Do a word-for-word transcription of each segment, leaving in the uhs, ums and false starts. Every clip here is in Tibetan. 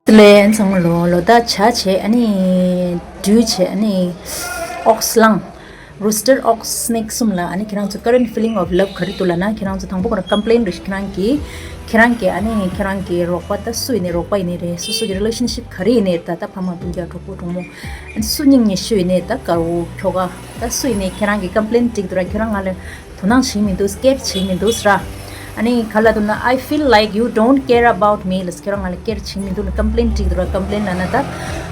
ལན་ཚང་མ་ལོ་ལོ་ད་བྱ་བྱས་ཨ་ནི་འབྲུ་བྱས་ཨ་ནི་ཨོགས་གླང་། Rooster ox snake གསུམ་ལ་ཨ་ནི་ཁྱེད་རང་ཚོ་current feeling of love ག་རེ་འདུག་ལབ་ན། ཁྱེད་རང་ཚོ་དང་པོ་ཁོ་ན་complain རེ་ཞིག་ཁྱེད་རང་གི་ཁྱེད་རང་གི་ཨ་ནི་ཁྱེད་རང་གི་རོགས་པ་ད་སུ་ཡིན་ནའི་རོགས་པ་ཡིན་ནའི་རེད། སོ་སོ་གི་relationship ག་རེ་ཡིན་ནའི་ད་ད་ཕ་མ་སྤུན་ཀྱག་གྲོགས་པོ་གྲོགས་མོ་ཨ་ནི་སུ་གཉིས་གཉིས་ཤོས་ཡིན་ནའི་ད་དཀར་བོ་ཁྱོ་ག་ད་སུ་ཡིན་ནའི་ཁྱེད་རང་གི་complain འགྲིག་འདུག་ར། ཁྱོད་རང་ང་ལ་དོ་སྣང་བྱེད་མི་འདུག care བྱེད་མི་འདུག་ར། ཨ་ནི་ག་ལ་འདུག་ན། I feel like you don't care about me ལ་ཁྱོད་རང་ང་ལ་care བྱེད་མི་འདུག་ན་complain འགྲིག་འདུག་ར། complain ལབ་ན་ད་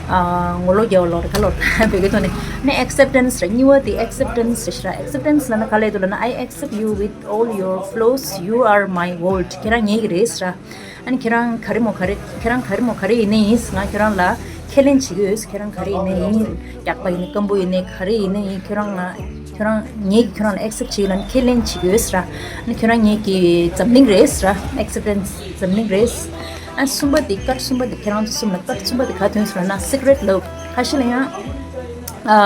ཨ་ངོ་ལོག་རྒྱག་ལོག་རེད་ག་ལོག་རེད་བོད་སྐད་ཐོག་ནས། ཨ་ནི་acceptance ར། གཉིས་པ་དེ་acceptance རེད་ཤག་ར། acceptance ལབ་ན་ག་ལ་འདུག་ལབ་ན། I accept you with all your flaws, you are my world. ཁྱེད་རང་ངེད་ཀྱི་རེད་ཤག་ར། ཨ་ནི་ཁྱེད་རང་ག་རེ་མོ་ག་རེ་ཁྱེད་རང་ག་རེ་མོ་ག་རེ་ཡིན་ནའི་ཡིན། ང་ཁྱེད་རང་ལ་ཁས་ལེན་བྱེད་ཀྱི་ཡོད། ཁྱེད་རང་ག་རེ་ཡིན་ནའི་ཡིན། རྒྱགས་པ་ཡིན་ནའི་སྐམ་པོ་ཡིན་ནའི་ག་རེ་ཡིན་ནའི་ཡིན། ཁྱེད་རང་ང་ཁྱེད་རང་ངེད་ཀྱིས་ཁྱེད་རང་ལ་accept བྱེད་ཀྱི་ཡོད་ལབ་ནི་ཁས་ལེན་བྱེད་ཀྱི་ཡོད་ཟེར་ར། ཨ་ནི་ཁྱེད་རང་ངེད་ཀྱི་འཛམ་གླིང་རེད་ཟེར་ར། acceptance འཛམ་གླིང་རེད། ཨ་གསུམ་པ་དེ་ཀར་གསུམ་པ་དེ་ཁྱེད་རང་ཚོ་གསུམ་ལ་ཀར་གསུམ་པ་དེ་ག་དོན་ཟེར་ན། secret love ཁ་ཤས་ལ་ཡང་ཨ་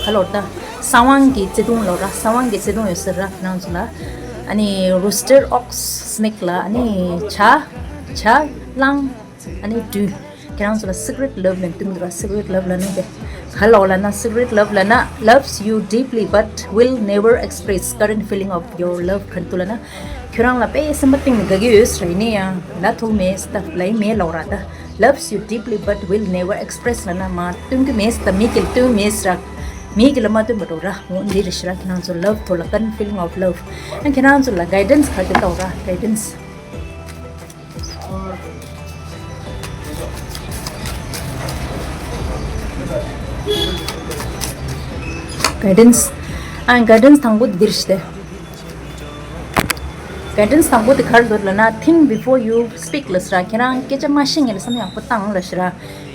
ག་ལོར་ད་གསང་བའི་གི་བརྩེ་དུང་ལོར་ར། གསང་བའི་གི་བརྩེ་དུང་ཡོད་ཟེར་ར་ཁྱེད་རང་ཚོ་ལ། ཨ་ནི་rooster ox snake ལ་ཨ་ནི་བྱ་བྱ་གླང་། ཨ་ནི་འབྲུ། ཁྱེད་རང་ཚོ་ལ་secret love ལབ་འདུག་ར། secret love ལབ་ན་དེ་ག་ལོག་ལབ་ན། secret love ལབ་ན། loves you deeply but will never express current feeling of your love ག་རེ་འདུག་ལབ་ན། ཁྱོད་རང་ལ་དཔེ་སེམས་པ་གཏིང་ནས་དགའ་གི་ཡོད་ཟེར་ར། ཡིན་ན་ཡང་ལབ་ཐུབ་མེད་ཟེར། ད་ལབ་ཡིན་མེད་ལབ་ར། ད་loves you deeply but will never express ལབ་ན་མ་སྟོན་གི་མེད་ཟེར། ད་མིག་གིས་ལ་སྟོན་མེད་ཟེར་ར། མིག་གིས་ལ་མ་སྟོན་པ་འགྲོ་ར། འོ་འདི་རེད་ཤག་ར། ཁྱེད་རང་ཚོ་love ཐོག་ལ་current feeling of love ཨ་ཁྱེད་རང་ཚོ་ལ་guidance ག་རེ་བཏང་ར། guidance guidance ཨ་guidance དང་པོ་འདི་རེད་ཤག་སྟེ། guidance དང་པོ་དེ་ག་རེ་འདུག་ལབ་ན། think before you speak ལབ་ཟེར་ར། ཁྱེད་རང་སྐད་ཆ་མ་བཤད་སྔོན་ལ་བསམ་བློ་ཡག་པོ་བཏང་ལབ་ཟེར་ར།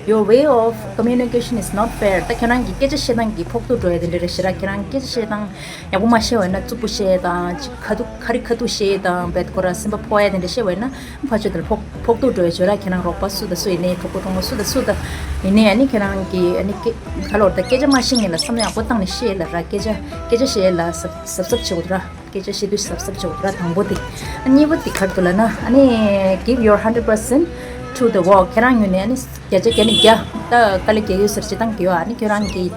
Your way of communication is not fair. ད་ཁྱེད་རང་གི་སྐད་ཆ་བཤད་སྟངས་ཀྱི་ཕོག་ཐུག་འགྲོ་ཡ་དེ་འདྲ་རེད་ཤག་ར། ཁྱེད་རང་སྐད་ཆ་བཤད་སྟངས་ཡག་པོ་མ་བཤད་པ་ཡིན་ན་རྩུབ་པོ་བཤད་དང་ཅིག་ཁ་ཐུག་ཁ་རི་ཁ་ཐུག་བཤད་དང་བད་ཁོ་ར་སེམས་པ་ཕོག་ཡ་དེ་འདྲ་བཤད་པ་ཡིན་ན་ཕར་ཕྱོགས་དེར་ཕོག་ཕོག་ཐུག་འགྲོ་ཡ་ཅིག་ཡོད་ར། ཁྱེད་རང་རོགས་པ་སུ་དང་སུ་ཡིན་ནའི་གྲོགས་པོ་གྲོགས་མོ་སུ་དང་སུ་དང་ཡིན་ནའི་ཨ་ནི་ཁྱེད་རང་གི་ཨ་ནི་སྐད་ག་ལོར་ད་སྐད་ཆ་མ་བཤད་སྔོན་ལ་བསམ་བློ་ཡག་པོ་བཏང་ནས་བཤད་ལབ་ར། སྐད་ཆ་སྐད་ཆ་བཤད་ལ་གཟབ་གཟབ་གཟབ་བྱེད་དགོས་ར། སྐད་ཆ་བཤད་དུས་གཟབ་གཟབ་བྱེད་དགོས་ར། དང་པོ་དེ། ཨ་གཉིས་པ་དེ་ག་རེ་འདུག་ལབ་ན། ཨ་ནི་give your hundred percent to the work. ཁྱེད་རང་ངོས་ནས་ཨ་ནི་བརྒྱ་ཆ་བརྒྱ་ནས་བརྒྱ། ད་དཀའ་ལས་རྒྱག་ཡོད་ཟེར་བྱེད་སྟངས་རྒྱག་ཡོད། ཨ་ནི་ཁྱེད་རང་གིས་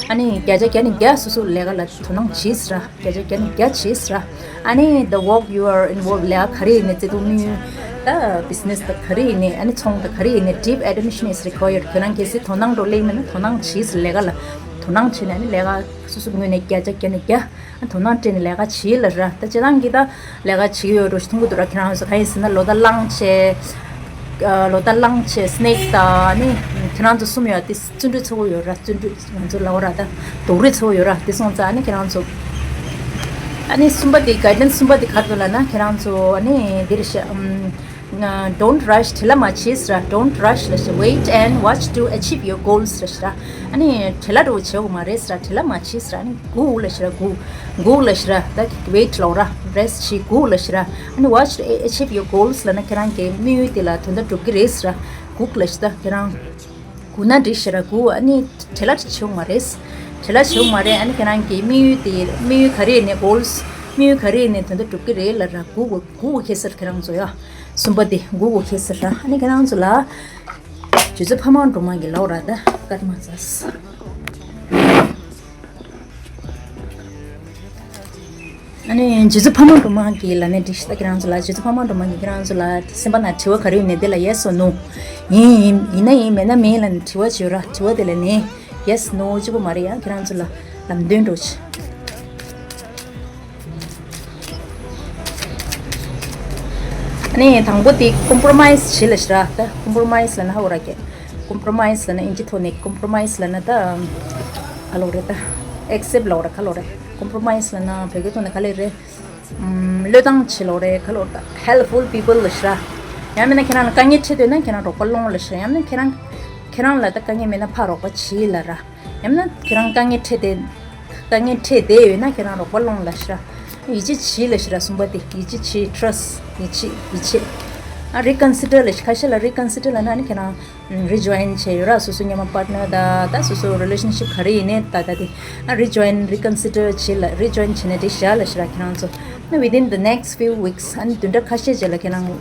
ཨ་ནི་བརྒྱ་ཆ་བརྒྱ་ནས་བརྒྱ་སོ་སོ་ལས་ཀ་ལ་དོ་སྣང་བྱེད་ཟེར་ར། བརྒྱ་ཆ་བརྒྱ་ནས་བརྒྱ་བྱེད་ཟེར་ར། ཨ་ནི་the work you are involved ལས་ཀ་ག་རེ་ཡིན་ནའི་བརྩེ་དུང་དམིགས་ཡུལ་ད་business ད་ག་རེ་ཡིན་ནའི་ཨ་ནི་ཚོང་ད་ག་རེ་ཡིན་ནའི་deep attention is required. ཁྱོད་རང་གལ་སྲིད་དོ་སྣང་འགྲོ་ལེ་ཡིན་ན་དོ་སྣང་བྱེད་ཟེར། ལས་ཀ་ལ་དོ་སྣང་བྱེད་ནས་ཨ་ནི་ལས་ཀ་སོ་སོ་ངོས་ནས་བརྒྱ་ཆ་བརྒྱ་ནས་བརྒྱ་དོ་སྣང་སྤྲད་ནས་ལས་ཀ་བྱེད་ལབ་ར། ད་བྱེད་སྟངས་ཀྱི་ད་ལས་ཀ་བྱེད་ཀྱི་ཡོད་འགྲོ་ཞིག་མཐོང་གི་འདུག་ར། ཁྱེད་རང་ཚོ་ག་ཡིན་ཟེར་ན་ལོ་ད་གླང་ཆེ། ཨ་ལོ་ད་གླང་ཆེ་snake ད་ནི་ཁྱེད་རང་ཚོ་གསུམ་ཡོད་དེ། བརྩོན་འགྲུས་ཚ་པོ་ཡོད་ར། བརྩོན་འགྲུས་ང་ཚོ་ལབ་ར་ད་རྡོག་རོས་ཚ་པོ་ཡོད་ར། དེ་སོང་ཙང་ཨ་ནི་ཁྱེད་རང་ཚོ་ཨ་ནི་གསུམ་པ་དེ་guidance གསུམ་པ་དེ་ག་རེ་འདུག་ལབ་ན། ཁྱེད་རང་ཚོ་ཨ་ནི་འདིར་ཤ་ཨམ། Don't rush. བྲེལ་བ་མ་བྱེད་ཟེར་ར། Don't rush ལབ་ཤག Wait and watch to achieve your goals ཟེར་ཤག་ར། ཨ་ནི་བྲེལ་བ་འགྲོ་བྱེད་དགོས་མ་རེད་ཟེར་ར། བྲེལ་བ་མ་བྱེད་ཟེར་ར། ཨ་ནི་སྒུག་ལབ་ཤག་ར། སྒུག་སྒུག་ལབ་ཤག་ར། ད་wait ལབ་ར། rest བྱེད། སྒུག་ལབ་ཤག་ར། ཨ་ནི་watch to achieve your goals ལབ་ན་ཁྱེད་རང་གི་དམིགས་ཡུལ་དེ་ལ་དོན་དག་འགྲུབ་ཀྱི་རེད་ཟེར་ར། སྒུག་ལབ་ཤག་ད་ཁྱེད་རང་སྒུག་ན་འགྲིག་ཤག་ར། སྒུག་ཨ་ནི་བྲེལ་བ་བྱེད་དགོས་མ་རེད། བྲེལ་བ་བྱེད་དགོས་མ་རེད། ཨ་ནི་ཁྱེད་རང་གི་དམིགས་ཡུལ་དེ་དམིགས་ཡུལ་ག་རེ་ཡིན་ནའི་goals དམིགས་ཡུལ་ག་རེ་ཡིན་ནའི་དོན་དག་འགྲུབ་ཀྱི་རེད་ལབ་ར། སྒུག་དགོས་སྒུག་དགོས་ཁེལ་ཟེར་ཁྱེད་རང་ཚོ་ཡ། གསུམ་པ་དེ་སྒུག་དགོས་ཁེལ་ཟེར་ར། ཨ་ནི་ཁྱེད་རང་ཚོ་ལ་རྗེ་བཙུན་འཕགས་མ་སྒྲོལ་མ་གིས་ལབ་ར། ད་སྐར་མ་ཚ། ཨ་ནི་རྗེ་བཙུན་འཕགས་མ་སྒྲོལ་མ་གིས་ལབ་ནས་འགྲིག་ཤག་ད་ཁྱེད་རང་ཚོ་ལ་རྗེ་བཙུན་འཕགས་མ་སྒྲོལ་མ་གིས་ཁྱེད་རང་ཚོ་ལ་སེམས་པ་ནང་དྲི་བ་ག་རེ་ཡོད་ནའི་དེ་ལ་yes or no། ཡིན་ཡིན་ཡིན་ན་ཡིན་མེད་ན་མེད་ལབ་ནས་དྲི་བ་བྱོས་ར། དྲི་བ་དེ་ལ་ནི་yes no གཅིག་པོ་མ་རེད་ཡ། ཁྱེད་རང་ཚོ་ལ་ལམ་སྟོན་འགྲོ་ཆེ། ཨ་ནི་དང་པོ་དེ་compromise བྱེད་ལབ་ཤག་ར། ད་compromise ལབ་ན་ཧ་གོ་ར་ཀྱེ། compromise ལབ་ན་ཨིན་ཇི་ཐོག་ནས་compromise ལབ་ན་ད་ག་ལབ་རེད། ད་accept ལབ་ར་ག་ལབ་རེད། compromise ལབ་ན་བོད་སྐད་ཐོག་ནས་ག་ལབ་རེད། ཨམ། བློས་བཏང་བྱེད་ལབ་རེད་ག་ལབ་རེད། ད་helpful people ལབ་ཤག་ར། ཡང་མིན་ན་ཁྱེད་རང་ལ་དཀའ་ངལ་འཕྲད་འདོད་ན་ཁྱེད་རང་རོགས་པ་སློང་ལབ་ཤག་ར། ཡང་མིན་ན་ཁྱེད་རང་ཁྱེད་རང་ལ་ད་དཀའ་ངལ་མེད་ན་ཕར་རོགས་པ་བྱེད་ལབ་ར། ཡང་ན་ཁྱེད་རང་དཀའ་ངལ་འཕྲད་དེ། དཀའ་ངལ་འཕྲད་བསྡད་ཡོད་ན་ཁྱེད་རང་རོགས་པ་སློང་ལབ་ཤག་ར། ཡིད་ཆེས་བྱེད་ལབ་ཤག་ར། གསུམ་པ་དེ་ཡིད་ཆེས་བྱེད། trust ཡིད་ཆེས་ཡིད་ཆེས། ཨ་reconsider ལབ་ཤག་ཁ་ཤས་ལ་reconsider ལབ་ན་ཨ་ནི་ཁྱེད་རང་rejoin བྱས་ཡོད་ར། སོ་སོ་མཉམ་པ་partner ད་ད་སོ་སོ་relationship ག་རེ་ཡིན་ནའི་ད་ད་དེ་ཨ་rejoin reconsider བྱེད་ལ་rejoin བྱས་ན་འགྲིག་ཤག་ལབ་ཤག་ར། ཁྱེད་རང་ཚོ་ཨ་within the next few weeks ཨ་ནི་བདུན་ཕྲག་ཁ་ཤས་རྗེས་ལ་ཁྱེད་རང་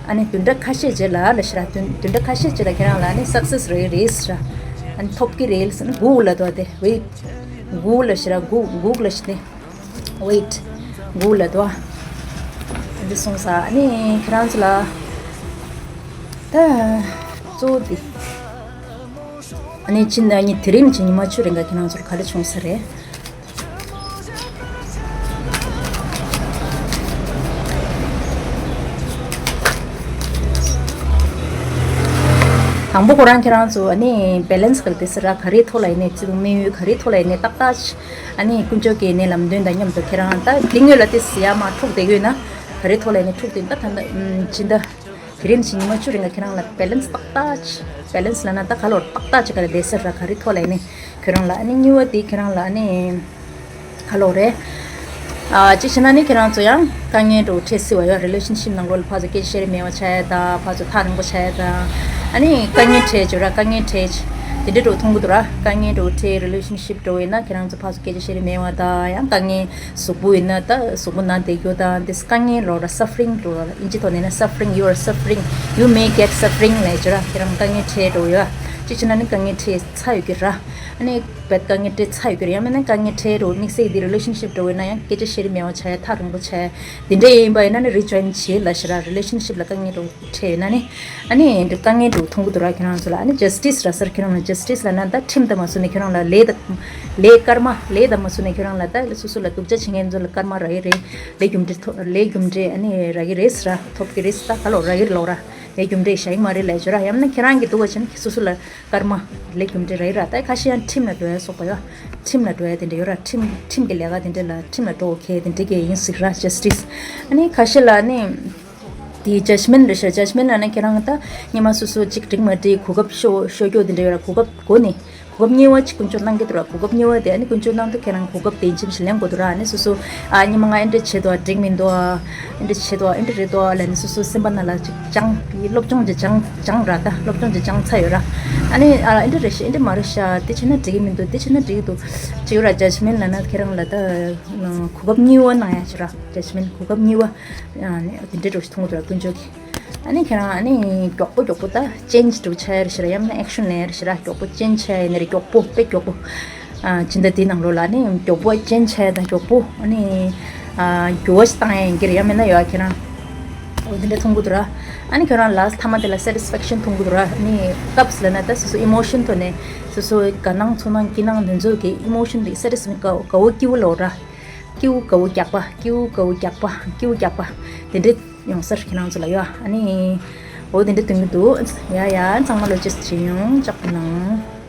ཨ་ནི་བདུན་ཕྲག་ཁ་ཤས་རྗེས་ལ་ལབ་ཤི་ར། བདུན་བདུན་ཕྲག་ཁ་ཤས་རྗེས་ལ་ཁྱེད་རང་ལ་ཨ་ནི་སག་སེས་རེད་རེད་ཤི་ར། ཨ་ནི་ཐོབ་ཀྱི་རེད་ཟེར་ན་གུག་ལབ་འདུག་དེ་ཝེཊ། གུག་ལབ་ཤི་ར། གུག་གུག་ལབ་ཤི་ནི་ཝེཊ། གུག་ལབ་འདུག་འདི་སོང་ཙང་ཨ་ནི་ཁྱེད་རང་ཚོ་ལ་ད་གཙོ་བོ་འདི། ཨ་ནི་ཕྱི་ཟླ་གཉིས། དེ་རིང་ཕྱི་ཉི་མ་བཅུ་རིང་ག་ཁྱེད་རང་ཚོར་ག་རེ་བྱུང་ས་རེད། དང་པོ་ཁོ་རང་ཁྱེད་རང་ཚོ་ཨ་ནི་བེ་ལེན་སི་ག་རེ་དེ་ཟེར་ར། ག་རེའི་ཐོག་ལ་ཡིན་ནའི་བརྩེ་དུང་དམིགས་ཡུལ་ག་རེའི་ཐོག་ལ་ཡིན་ནའི་ཏག་ཏག་ཅིག་ཨ་ནི་དཀོན་མཆོག་གི་ནི་ལམ་སྟོན་དང་མཉམ་དུ་ཁྱེད་རང་ད་གླིང་ཡོད་ལ་དེ་ཟེར་ཡ་མ་འཁྲུག་བསྡད་ཡོད་ན། ག་རེའི་ཐོག་ལ་ཡིན་ནའི་འཁྲུག་བསྡད་ད་ད་ད་ཕྱི་ཟླ། དེ་རིང་ཕྱི་ཉི་མ་བཅུ་རིང་ལ་ཁྱེད་རང་ལ་བེ་ལེན་སི་ཏག་ཏག་ཅིག་བེ་ལེན་སི་ལབ་ན་ད་ག་ལོར་ཏག་ཏག་ཅིག་ག་ལ་བསྡད་ས་ར། ག་རེ་ཐོག་ལ་ཡིན་ནའི་ཁྱོད་རང་ལ་ཨ་ནི་གཉིས་པ་དེ་ཁྱེད་རང་ལ་ཨ་ནི་ག་ལོར་རེད། ཨ་གཅིག་བྱས་ན་ནི་ཁྱེད་རང་ཚོ་ཡང་དཀའ་ངལ་འདྲ་བོ་འཕྲད་སྲིད་པ་ཡོད། རི་ལེ་ཤན་ཤིབ་ནང་ལོགས་ལ་ཕར་ཚུར་སྐད་ཆ་བཤད་རེས་མེད་པ་ཆགས་ཡ་དང་། ཕར་ཚུར་ཐག་རིང་པོ་ཆགས་ཡ་དང་། ཨ་ནི་དཀའ་ངལ་འཕྲད་བྱས་ར། དཀའ་ངལ་འཕྲད་བྱས་དེ་འདྲ་འདྲ་བོ་མཐོང་གི་འདུག་ར། དཀའ་ངལ་འདྲ་བོ་འཕྲད། རི་ལེ་ཤན་ཤིབ་འདྲ་བོ་ཡིན་ན་ཁྱེད་རང་ཚོ་ཕར་ཚུར་སྐད་ཆ་བཤད་རེས་མེད་པ་དང་། ཡང་དཀའ་ངལ་གཟུགས་པོ་ཡིན་ན་ད་གཟུགས་པོ་ན་བསྡད་རྒྱུ་དང་། འདི་དཀའ་ངལ་ལབ་ར། སབ་ཕ་རིང་ལབ་ར། ཨིན་ཇི་ཐོག་ནས་ན་suffering, you are suffering, you may get suffering ལབ་ཀྱི་ར། ཁྱེད་རང་དཀའ་ངལ་འཕྲད་འགྲོ་ཡོད། གཅིག་བྱས་ན་ནི་དཀའ་ངལ་འཕྲད་ཚར་ཡོད་ཀྱི་ར། ཨ་ནི་བད་དཀའ་ངལ་འཕྲད་ཚར་ཡོད་ཀྱི་ར། ཡང་མིན་ན་དཀའ་ངལ་འཕྲད་འགྲོ། དམིགས་བསལ་འདི་རི་ལེ་ཤན་ཤིབ་འདྲ་བོ་ཡིན་ན་ཡང་སྐད་ཆ་བཤད་རེས་མེད་པ་ཆགས་ཡ། ཐག་རིང་པོ་ཆགས་ཡ། དེ་འདྲ་ཡིན་པ་ཡིན་ན་ནི་རི་ཇོ་ཡིན་བྱེད་ལབ་ཤི་ར། རི་ལེ་ཤན་ཤིབ་ལ་དཀའ་ངལ་འདྲ་བོ་འཕྲད་ཡོད་ན་ནི། ཨ་ནི་འདི་དཀའ་ངལ་འདྲ་བོ་མཐོང་གི་འདུག་ར། ཁྱེད་རང་ཚོ་ལ་ཨ་ནི་ཇ་སི་ཊི་སི་ར་ཟེར། ཁྱེད་རང་ལ་ཇ་སི་ཊི་སི་ལབ་ན་ད་ཁྲིམས་དང་མ་བཟུང་ནས་ཁྱེད་རང་ལ་ལས་དང་ལས་སྐར་མ་ལས་དང་མ་བཟུང་ནས་ཁྱེད་རང་ལ་ད་སོ་སོ་ལ་སྡུག་ཅག་བྱེད་མཁན་ཚོ་ལ་སྐར་མ་རག་གི་རེད། ལས་རྒྱུ་འབྲས་ཐོབ། ལས་རྒྱུ་འབྲས་ཨ་ནི་རག་གི་རེད་ཟེར་ར། ཐོབ་ཀྱི་རེད་ཟེར། ད་ག་ལོར་རག་གི་རེད་ལབ་ར། ལས་རྒྱུ་འབྲས་བཞག་གི་མ་རེད་ལབ་ཀྱི་ར། ཡང་ན་ཁྱེད་རང་གི་སྡུག་པ་བྱས་ན་སོ་སོ་ལ་སྐར་མ་ལས་རྒྱུ་འབྲས་རག་གི་ར། ད་ཁ་ཤས་ཡང་ཁྲིམས་ལ་འགྲོ་ཡ་སོགས་པ་ཡོད། ཁྲིམས་ལ་འགྲོ་ཡ་དེ་འདྲ་ཡོད་ར། ཁྲིམས་ཁྲིམས་ཀྱི་ལས་ཀ་དེ་འདྲ་ལ་ཁྲིམས་ལ་འགྲོ་མཁན་དེ་འདྲ་གི་ཡིན་ཟེར་ར། ཇ་སི་ཊི་སི། ཨ་ནི་ཁ་ཤས་ལ་ཨ་ནི། དེའི་ཇཇ་མེན་ཊི་རེད་ཤག་ཇཇ་མེན་ཊི་ལབ་ན་ཁྱེད་རང་ད་སྔོན་མ་སོ་སོ་གཅིག་འགྲིག་མ་འགྲིག་གོ་སྐབས་ཤོར་ཤོར་རྒྱུ་དེ་འདྲ་ཡོད་ར། གོ་སྐབས་གོ་ནས་གོ་སྐབས་གཉིས་པ་གཅིག་དཀོན་མཆོག་གནང་གི་འདུག་ར། གོ་སྐབས་གཉིས་པ་དེ་ཨ་ནི་དཀོན་མཆོག་གནང་དུས་ཁྱེད་རང་གོ་སྐབས་དེ་ཡིན་གཅིག་མིན་གཅིག་ལེན་དགོས་འདུག་ར། ཨ་ནི་སོ་སོ་ཨ་སྔོན་མ་ང་ཨེ་འདྲ་བྱེད་འདུག་ཨ། འགྲིག་མི་འདུག་ཨ། ཨེ་འདྲ་བྱེད་འདུག་ཨ། ཨེ་འདྲ་རེད་འདུག་ཨ་ལབ་ནས་སོ་སོ་སེམས་པ་ནང་ལ་གཅིག་སྦྱངས། སློབ་སྦྱོང་གཅིག་སྦྱངས་སྦྱངས་ར། ད་སློབ་སྦྱོང་གཅིག་སྦྱངས་ཚར་ཡོད་ར། ཨ་ནི་ཨ་ཨེ་འདྲ་རེད་ཤག་ཨེ་འདྲ་མ་རེད་ཤག་དེ་བྱས་ན་འགྲིག་གི་མི་འདུག་དེ་བྱས་ན་འགྲིག་གི་འདུག་ཅིག་ཡོད་ར། ཇཇ་མེན་ཊི་ལབ་ན་ཁྱེད་རང་ལ་ད་གོ་སྐབས་གཉིས་པ་གནང་ཡ་ཅིག་ར། ཇཇ་མེན་ཊི་གོ་སྐབས་གཉིས་པ། ཨ་ནི་དེ་འདྲའི་འདྲ་བོ་ཞིག་མཐོང་གི་འདུག་ར། དཀོན་མཆོག་གིས། ཨ་ནི་ཁྱེད་རང་ཨ་ནི་མགྱོགས་པོ་མགྱོགས་པོ་ད་ཅེན་ཇི་འདྲ་བོ་ཆགས་ཡ་རེད་ཤག་ར། ཡང་ན་ཨེག་ཤན་ལེན་ཡ་རེད་ཤག་ར། མགྱོགས་པོ་ཅེན་ཇི་ཆགས་ཡ་ཡིན་ན་རེད། མགྱོགས་པོ་དཔེ་མགྱོགས་པོ། ཨ་སྤྱི་ཟླ་འདིའི་ནང་ལོགས་ལ་ཨ་ནི་མགྱོགས་པོ་ཅེན་ཇི་ཆགས་ཡ་དང་མགྱོགས་པོ་ཨ་ནི་ཨ་འགྱུར་བ་ཞིག་བཏང་ཡ་ཡིན་གྱི་རེད། ཡང་མིན་ན་ཡོད་ཨ་ཁྱེད་རང་འོ་དེ་འདྲ་མཐོང་གི་འདུག་ར། ཨ་ནི་ཁྱེད་རང་ལ་སི་ཊི་མཐའ་མ་དེ་ལ་སེ་ཊི་སི་ཕེག་ཤན་མཐོང་གི་འདུག་ར། ཨ་ནི་སྐབས་ལབ་ན་ད་སོ་སོ་ཨི་མོ་ཤན་ཐོག་ནས་སོ་སོ་དགའ་སྣང་ཚོར་སྣང་སྐྱིད་སྣང་དེ་ཚོ་གི་ཨི་མོ་ཤན་དེ་སེ་ཊི་སི་ཕེག་ཤན། དགའ་བོ་སྐྱིད་པོ་ལབ་ར། སྐྱིད་པོ་དགའ་བོ་རྒྱགས་པ། སྐྱིད་པོ་དགའ་བོ་རྒྱགས་པ། སྐྱིད་པོ་རྒྱགས་པ། དེ་འདྲ་ཡོང་ས་རེད་ཁྱེད་རང་ཚོ་ལ་ཡོད། ཨ་ནི་འོ་དེ་འདྲ་མཐོང་གི་འདུག་ཡ་ཡ་ཚང་མ་ལ་ཅེས་བྱེད་ཡོང་། ལྕགས་པོ་གནང་།